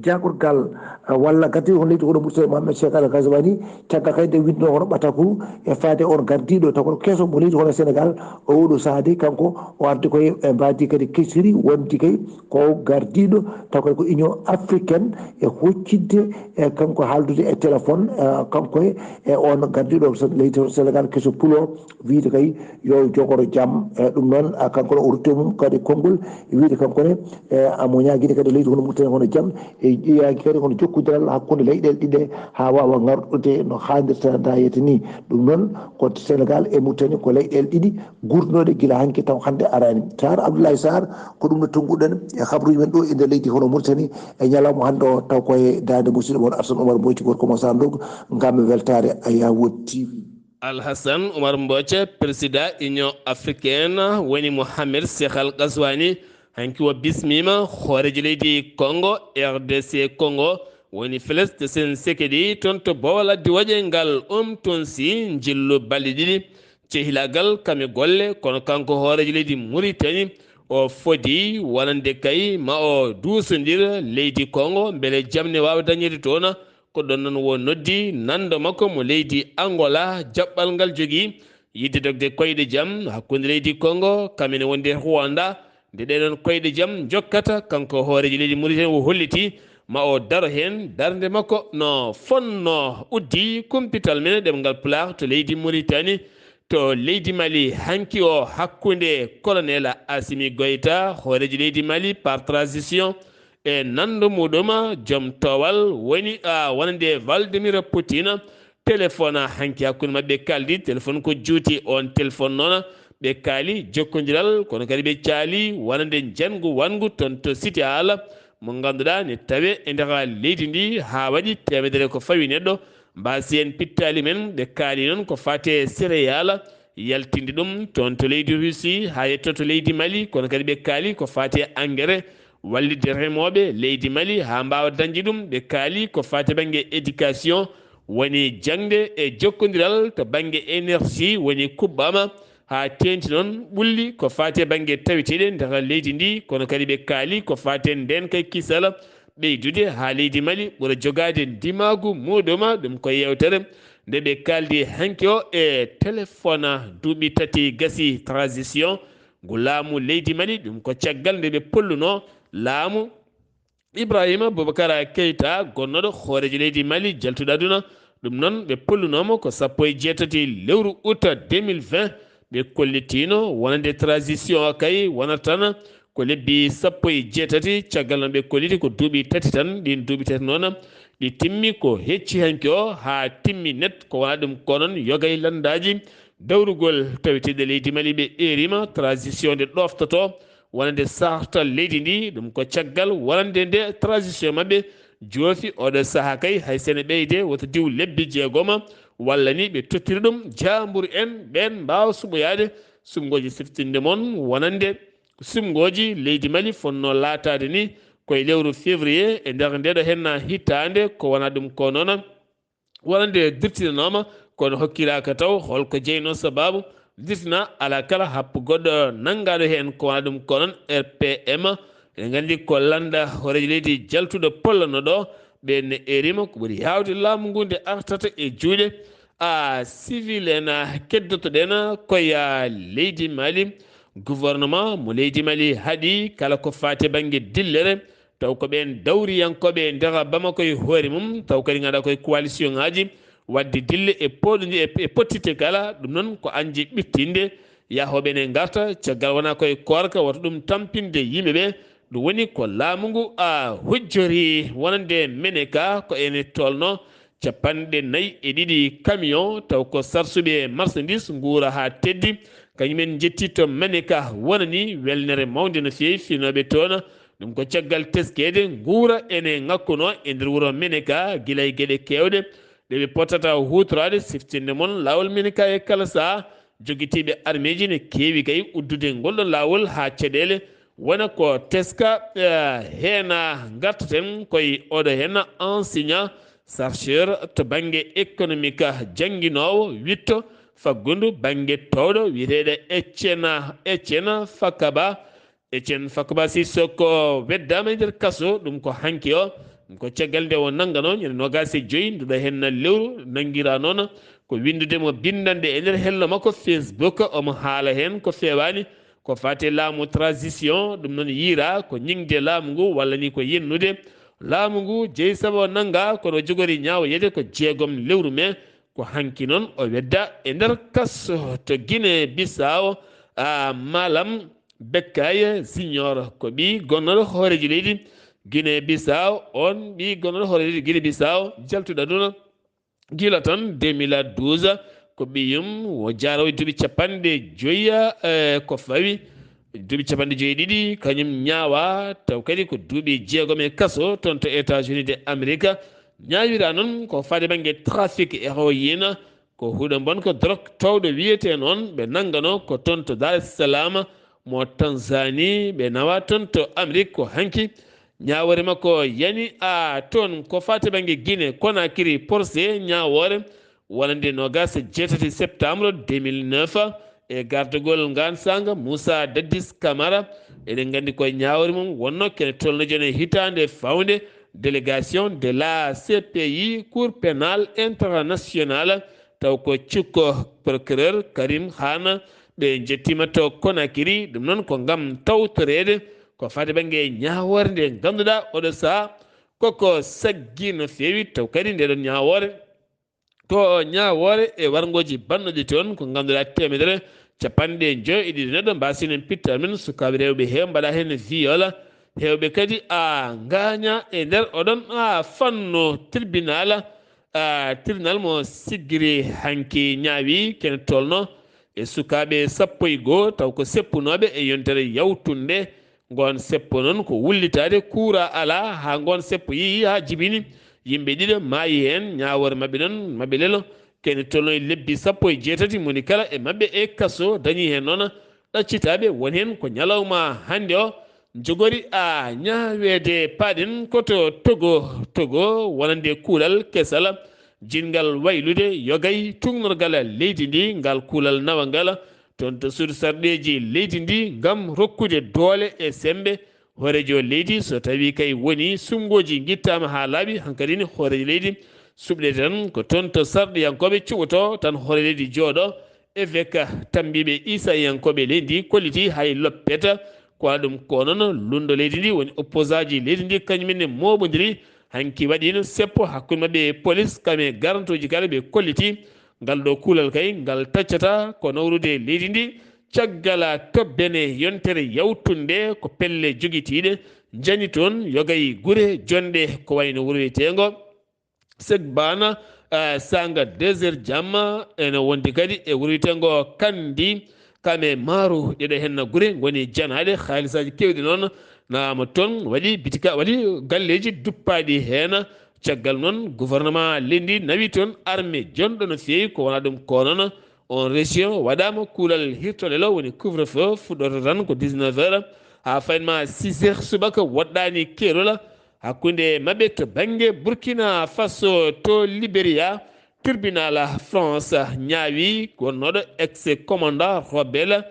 jaagorgal, eh, walla gardiiɗo hono leydi hono Mauritanie Mohamed Cheikh Al Ghazouani, caggal kay nde winndunoo hono ɓataku e faade on gardiiɗo taw ko keso mo leydi hono Sénégal, o oɗo sahaa de kanko o ardi koye e mbaadi kadi kesiri wondi kay ko gardiiɗo taw kadi ko Union Africaine e huccitde e kanko haaldude e téléphone, eh, kanko e, e on gardiiɗo Sen-, leydi hono Sénégal keso pulo wiide kay yo jogoro jam. E ɗum noon, a, kanko ne o rutte mum kadi konngol, e wiide kanko ne, e, amo ñaagide kadi leydi hono Mauritanie hono jam, e ƴeewaaki kadi hono jokkondiral hakkunde leyɗeele ɗiɗe haa waawa ŋarɗude no haanirta ndayete ni. Ɗum noon ko Sénégal e Mauritanie ko leyɗeele ɗiɗi guurnooɗe gila hanki taw hannde araani. Sarr Abdoulaye Sarr, ko ɗum no tonnguɗen e habruuji men ɗo e nder leydi hono Mauritanie e ñalawma hannde o taw koye daande musiɗɗo mon Arsane Oumar Mboyti gorko mo Sandok ngam weltaare Ayawo T V. Alhasan Umar Mboce, président Union africaine, woni Mohamed Cheikh Al Ghazouani, hanki o bismiima hooreejo leydi Congo, R D C Congo, woni Félix Tshisekedi, toon to Bawol Addi Waƴe ngal, um toon si njillu balɗe ɗiɗi cehilaagal kam e golle, kono kanko hooreejo leydi Mauritanie, o fodi wonande kay ma o duusondir leydi Congo, mbele jam ne waawa dañeede toon. Ko ɗon noon o noddi nanndo makko mo leydi Angola, jaɓɓal ngal jogii yiɗde dogde koyɗe jam hakkunde leydi Congo, kam ene wonde Rwanda, nde ɗee ɗoon koyɗe jam njokkata. Kanko hooreejo leydi Mauritanie o holliti ma o daro heen. Darnde makko no fonnoo uddi kumpital men ɗemngal Pulaar to leydi Mauritanie, to leydi Mali hanki o hakkunde Colonel Assimi Goïta, hooreejo leydi Mali par transition, e nanndo muɗum joom toowal woni, a, wonande Vladimir Putin. Téléphone hanki hakkunde maɓɓe kaldi, téléphone ko juuti, oon téléphone noon ɓe kaali jokkondiral, kono kadi ɓe caali wonande njanngu wanngu toon to City Hall, mo ngannduɗaa ne tawe e nder leydi ndi haa waɗi teemedere ko fawi neɗɗo. Mbaasi en pittaali men, ɓe kaali noon ko faate céréale, yaltinde ɗum toon to leydi Russie haa yetto to leydi Mali, kono kadi ɓe kaali ko faate engrais, wallitde remooɓe leydi Mali haa mbaawa dañde ɗum. Ɓe kaali ko faati bannge éducation, woni jaŋde e jokkondiral to bannge énergie, woni kuɓɓama haa teeŋti noon ɓulli ko faati e bannge taweteeɗe nder leydi ndi, kono kadi ɓe kaali ko faati e ndeen kay kisal ɓeydude haa leydi Mali ɓura jogaade ndimaagu muuɗum. Ɗum ko yeewtere nde ɓe kaaldi hanki o e téléphone. Duuɓi tati gasi transition ngu laamu leydi Mali, ɗum ko caggal nde ɓe pollunoo laamu Ibrahima Boubacar Keita, gonnooɗo hooreejo leydi Mali jaltuɗo aduna. Ɗum noon, ɓe pollunooma ko sappo e jeetati lewru août deux mille vingt. Ɓe kollitiino wonande transition o kay wonata tan ko lebbi sappo e jeetati, caggal no ɓe kolliti ko duuɓi tati tan. Ɗiin duuɓi tati noon, ɗi timmi ko hecci hanki o haa timmi net, ko wonaa ɗum ko noon yoga e lanndaaji dawrugol taweteeɗe leydi Mali ɓe eeriima transition nde ɗoftotoo wonande sartal leydi ndi. Ɗum ko caggal wonande nde transition maɓɓe joofi oɗo sahaa kay, hay so ene ɓeyde wota diw lebbi jeegoma, walla ni ɓe tottiri ɗum jaamburu en ɓeen mbaawa suɓoyaade suɓngooji siftinde mon wonande suɓngooji leydi Mali fotnoo laataade ni ko e lewru février e nder ndeeɗo henna hitaande, ko wonaa ɗum ko noon. Wonande dirtinanooma, kono hokkiraaka taw holko jeynoo sabaabu dirtina. Alaa kala happu goɗɗo nanngaaɗo heen, ko wonaa ɗum ko noon R P M. Eɗen nganndi ko lannda hooreejo leydi jaltuɗo pollanoo ɗo, ɓeen ne eeriima ko ɓuri yaawde laamu ngu nde artata e juuɗe a civil en. Keddoto-ɗen ko ya leydi Mali, gouvernement mo leydi Mali haɗi kala ko faati e bannge dillere, taw ko ɓeen dawriyankooɓe e nder Bamako e hoore mum, taw kadi ngannduɗaa koye coalition ŋaaji, waɗde dille e pooɗondi e, e pottitte kala. Ɗum noon ko añde ɓittinde, yahooɓe ne ngarta, caggal wonaa koye koorka, wota ɗum tampinde yimɓe ɓe. Ɗum woni ko laamu ngu a hujjori wonande Meneka, ko ene tolno capanɗe nayi e ɗiɗi camion, taw ko sarsuɓe marchandise nguura haa teddi. Kañum en njetti to Meneka, wonani welnere mawnde no feewi finooɓe toon. Ɗum ko caggal teskeede nguura ene ŋakkunoo e nder wuro Meneka gila e geɗe keewɗe ɗe ɓe potata huutoraade. Siftinde mon laawol Meneka e kala sahaa, jogitiiɓe armeeji ne keewi kay uddude ngol ɗon laawol haa caɗeele wona ko teska, eh, heena. Ngartaten koye oɗo heen enseignant chercheur to bannge économique, jannginoowo witto faggundu bannge toowɗo wiyeteeɗo Etienne, Etienne Fakaba. Etienne Fakaba Sissoko weddaama e nder kaso, ɗum ko hanki o. Ɗum ko caggal nde o nannganoo ñande noogaas e joy nduɗo heen lewru, nanngiraa noon ko winndude mo binndanɗe e nder hello makko Facebook, omo haala heen ko feewaani, ko faati e laamu transition. Ɗum noon yiiraa ko ñiŋde laamu ngu walla ni ko yennude laamu ngu, jeyi sabu o nanngaa, kono o jogori ñaawoyeede ko jeegom lewru mee. Ko hanki noon o wedda e nder kaso to Guinée Bissau, a, Malam Bekkay Junior, ko ɓii gonnooɗo hooreejo leydi Guinée Bissau. Oon ɓii gonnooɗo hooreejo leydi Guinée Bissau, jaltuɗo aduna gila tan deux mille douze, ko ɓiyum, o jaaroowo e duuɓi capanɗe joyi, eh, ko fawi duuɓi capanɗe joyi e ɗiɗi, kañum ñaawaa, taw kadi ko duuɓi jeegom e kaso toon to États-Unis de Amérique. Ñaawiraa noon ko faade bannge trafic héroïne, Ko huɗo mbon ko drok towɗo wiyetee noon, ɓe nannganoo ko toon to Dar es Salaam mo Tanzanie, ɓe nawa toon to Amérique ko hanki. Ñaawoore makko yani a toon ko faati bannge Guinée Conakry, porse ñaawoore wonande noogaas e jeetati septembre deux mille neuf, e gardagol ngaan saanga Moussa Dadis Camara. Eɗen nganndi ko ñaawoore mum wonno kene tolno jooni e hitaande fawnde délégation de la C P I, Cour pénale internationale, taw ko cukko procureur Karim Khan. Ɓe njettiima to Conakry, ɗum noon ko ngam tawtoreede ko faati bannge ñaawoore nde ngannduɗaa oɗo sahaa koko saggi no feewi, taw kadi nde ɗon ñaawoore ko ñaawoore e warngooji bannoɗi toon, ko ngannduɗaa teemedere capanɗe joy e ɗiɗi neɗɗo mbaasii heen pittaali mum, sukaaɓe rewɓe heew mbaɗaa heen viol, heewɓe kadi a ngaañaa e nder oɗon a fannu tribunal, a tribunal mo siggiri hanki ñaawi kene tolno e sukaaɓe sappo e goo, taw ko seppunooɓe e yontere yawtunde. Ngoon seppo noon ko wullitaade, kuura alaa, haa ngoon seppo yehi haa jibini. Yimɓe ɗiɗo maayi heen, ñaawoore maɓɓe noon, maɓɓe lelo, kene tolno e lebbi sappo e jeetati, moni kala e maɓɓe e kaso, dañi heen noon ɗaccitaaɓe. Won heen ko ñalawma hannde o njogori a ñaaweede, paaɗen ko to Togo, Togo wonande kuulal kesal, jinngal waylude yogay tuugnorgal leydi ndi, ngal kuulal nawa ngal toon to suudu sarɗeeji leydi ndi ngam rokkude doole e semmbe hooreejo leydi, so tawii kay woni suɓngooji ngittaama haa laaɓi, hankadi ne hooreejo leydi suɓɗeede tan ko toon to sarɗiyankooɓe cuɓotoo tan hoore leydi jooɗo. Évêque tammbiiɓe Iisayankooɓe leydi ndi kolliti hay loppeta ko waɗa ɗum ko noon lundo leydi ndi woni opposant ji leydi ndi kañum en ne mooɓondiri. Hanki waɗiino seppo hakkunde maɓɓe e police, kam e garantooji kala ɓe kolliti ngal ɗo kuulal kay ngal taccata ko nawrude leydi ndi. Caggal tobbene yontere yawtunde ko pelle jogitiiɗe njani toon yogay gure jonɗe ko wayno wuro wiyeteengo Segbana, eh, saanga deux heures jamma, ene wondi kadi e wuro wiyeteengo Kandi, kam e Maru, ɗeɗo heen gure ngoni janaaɗe, haalisaaji keewɗi noon nawaama toon, waɗi bitika, waɗi galleeji duppaaɗi heen. Caggal noon, gouvernement leydi ndi nawi toon armée jonɗo no feewi, ko wonaa ɗum ko noon, on région waɗaama kuulal hirtolelo, woni couvre-feu, fuɗɗoto tan ko dix-neuf heures haa faynma six heures subaka, woɗɗaani keerol. Hakkunde maɓɓe to bannge Burkina Faso, to Liberia, tribunal France ñaawi wonnooɗo ex-commandant rebelle,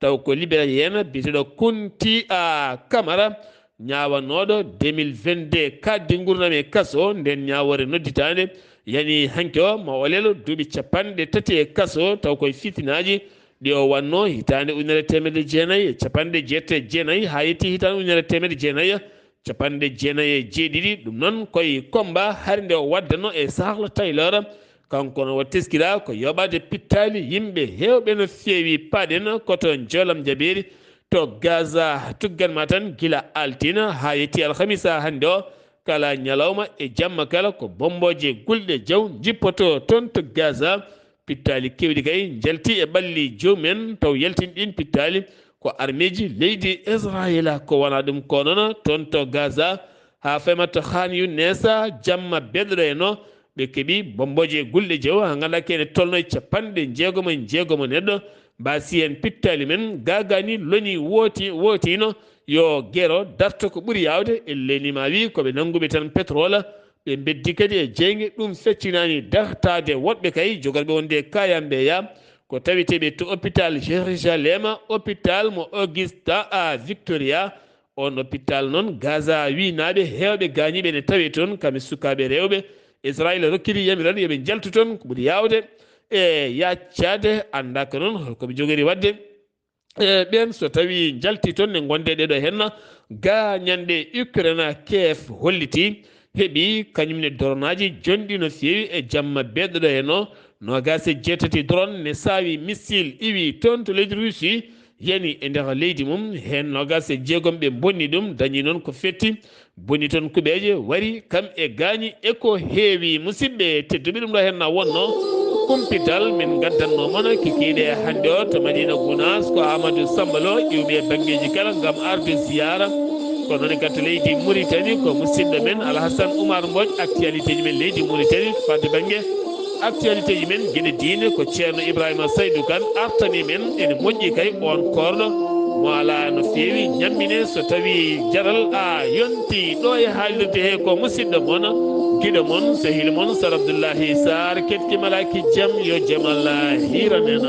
taw ko libéralien biyeteeɗo Kunti a Kamara, ñaawanooɗo deux mille vingt-deux kaɗdi nguurndam e kaso. Nden ñaawoore nodditaande yani hanki o ma o lelo duuɓi capanɗe tati e kaso, taw koye fitinaaji ɗi o waɗnoo hitaande ujunere teemedde jeenayi e capanɗe jeetati e jeenayi haa yetti hitaande ujunere teemedde jeenayi capanɗe jeenayi e jeeɗiɗi. Ɗum noon koye combat hari nde o waddano e Charles Taylor. Kanko no o teskira ko yoɓaade pittaali yimɓe heewɓe no feewi. Paaɗen ko to Joolam Jabeeri, to Gaza, tuggan ma tan gila altine haa yetti alhamisa hannde o. Kala ñalawma e jamma kala ko bombooje gulɗe jaw njippoto toon to Gaza. Pittaali keewɗi kay njalti e ɓalli joomum en, taw yaltini ɗiin pittaali ko armeeji leydi Israayiila. Ko wonaa ɗum ko noon toon to Gaza, haa fayma to Khan Younis, jamma beeɗoɗo e no ɓe keɓi bombooje gulɗe jaw, haa nganndaa kene tolno e capanɗe jeegom e jeegom neɗɗo mbaasi heen pittaali mum, gaagaani loni wooti, wootiino yo gero darto ko ɓuri yaawde, e leni ma wi ko ɓe nannguɓe tan pétrole, ɓe mbeddi kadi e jeynge, ɗum feccinaani dartaade woɗɓe kay jogorɓe wonde kaayamɓe ya, ko taweteeɓe to hôpital Jérusalem, hôpital mo Augusta a Victoria. On hôpital noon, Gaza winaaɓe heewɓe gaañiiɓe ene tawee toon, kam e sukaaɓe rewɓe. Israayiila rokkiri yamiral yo ɓe njaltu toon ko ɓuri yaawde e yaccaade, anndaa ko noon hol ko ɓe njogori waɗde. E ɓeen, so tawii njalti toon ne ngonde ɗeɗo heen, gaañanɗe Ukraine, Kiev holliti heɓi kañum ne doronaaji jonɗi no feewi e jamma beeɗoɗo heen o. Noogaas e jeetati drone ne saawi missile iwi toon to leydi Russie, yani e nder leydi mum. Heen noogaas e jeegom ɓe mbonni ɗum, dañi noon ko fetti. Boni toon kuɓeeje wari kam e gaañi e ko heewi. Musidɓe tedduɓe, ɗum ɗo heen na wonno kumpital min ngaddanno mon kikiiɗe hannde o to Madina Gounass. Ko Amadou Samba Lo iwɓe e banngeeji kala ngam arde ziyaara. Ko noon e gatto leydi Mauritanie, ko musidɗo men Alhassane Oumar Mbodj, actualité ji men leydi Mauritanie, fadde bannge Actualité ji men geɗe diine ko Ceerno Ibrahima Saydu Kan artani men. Ene moƴƴi kay on koorɗo mo alaa no feewi ñammine so tawi jaral a yonti ɗo e haalirde he ko musidɗo mon giɗo mon sehil mon Sar Abdoullahi Sarr keɗki malaki jam yo jam Allah hiran en.